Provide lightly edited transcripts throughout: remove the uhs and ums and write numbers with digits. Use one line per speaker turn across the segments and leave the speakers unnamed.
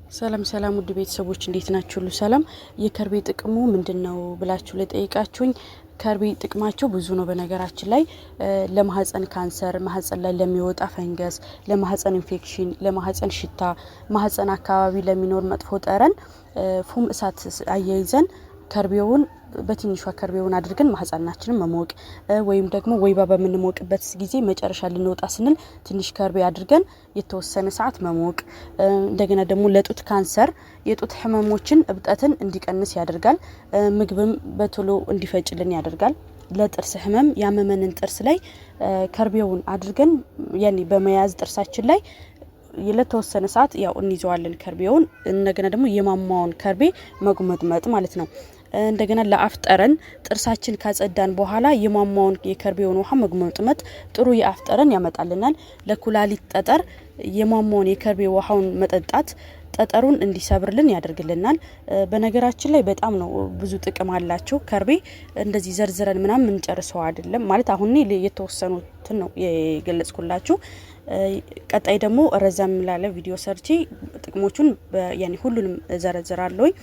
ሰላም ሰላም ውድ ቤተሰቦች፣ እንዴት ናችሁ? ሁሉ ሰላም። የከርቤ ጥቅሙ ምንድን ነው ብላችሁ ለጠይቃችሁኝ ከርቤ ጥቅማቸው ብዙ ነው። በነገራችን ላይ ለማህፀን ካንሰር፣ ማህፀን ላይ ለሚወጣ ፈንገስ፣ ለማህፀን ኢንፌክሽን፣ ለማህፀን ሽታ፣ ማህፀን አካባቢ ለሚኖር መጥፎ ጠረን ፉም እሳት አያይዘን ከርቤውን በትንሿ ከርቤውን አድርገን ማህፀናችንን መሞቅ ወይም ደግሞ ወይባ በምንሞቅበት ጊዜ መጨረሻ ልንወጣ ስንል ትንሽ ከርቤ አድርገን የተወሰነ ሰዓት መሞቅ። እንደገና ደግሞ ለጡት ካንሰር የጡት ህመሞችን እብጠትን እንዲቀንስ ያደርጋል። ምግብም በቶሎ እንዲፈጭልን ያደርጋል። ለጥርስ ህመም ያመመንን ጥርስ ላይ ከርቤውን አድርገን ያኔ በመያዝ ጥርሳችን ላይ ለተወሰነ ሰዓት ያው እንይዘዋለን ከርቤውን። እንደገና ደግሞ የማማውን ከርቤ መጉመጥመጥ ማለት ነው። እንደገና ለአፍ ጠረን ጥርሳችን ካጸዳን በኋላ የሟሟውን የከርቤውን ውሃ መጉመጥመጥ ጥሩ የአፍ ጠረን ያመጣልናል። ለኩላሊት ጠጠር የሟሟውን የከርቤ ውሃውን መጠጣት ጠጠሩን እንዲሰብርልን ያደርግልናል። በነገራችን ላይ በጣም ነው ብዙ ጥቅም አላቸው። ከርቤ እንደዚህ ዘርዝረን ምናምን የምንጨርሰው አይደለም፣ ማለት አሁን የተወሰኑትን ነው የገለጽኩላችሁ። ቀጣይ ደግሞ ረዘም ላለ ቪዲዮ ሰርቼ ጥቅሞቹን ያኔ ሁሉንም ዘረዝራለሁኝ።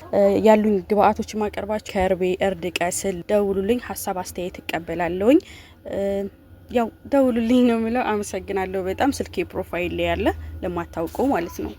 ያሉኝ ግብአቶች ማቀርባቸው ከርቤ፣ እርድ፣ ቀስል። ደውሉልኝ፣ ሀሳብ አስተያየት እቀበላለሁኝ። ያው ደውሉልኝ ነው የምለው። አመሰግናለሁ በጣም። ስልኬ profile ላይ ያለ ለማታውቀው ማለት ነው።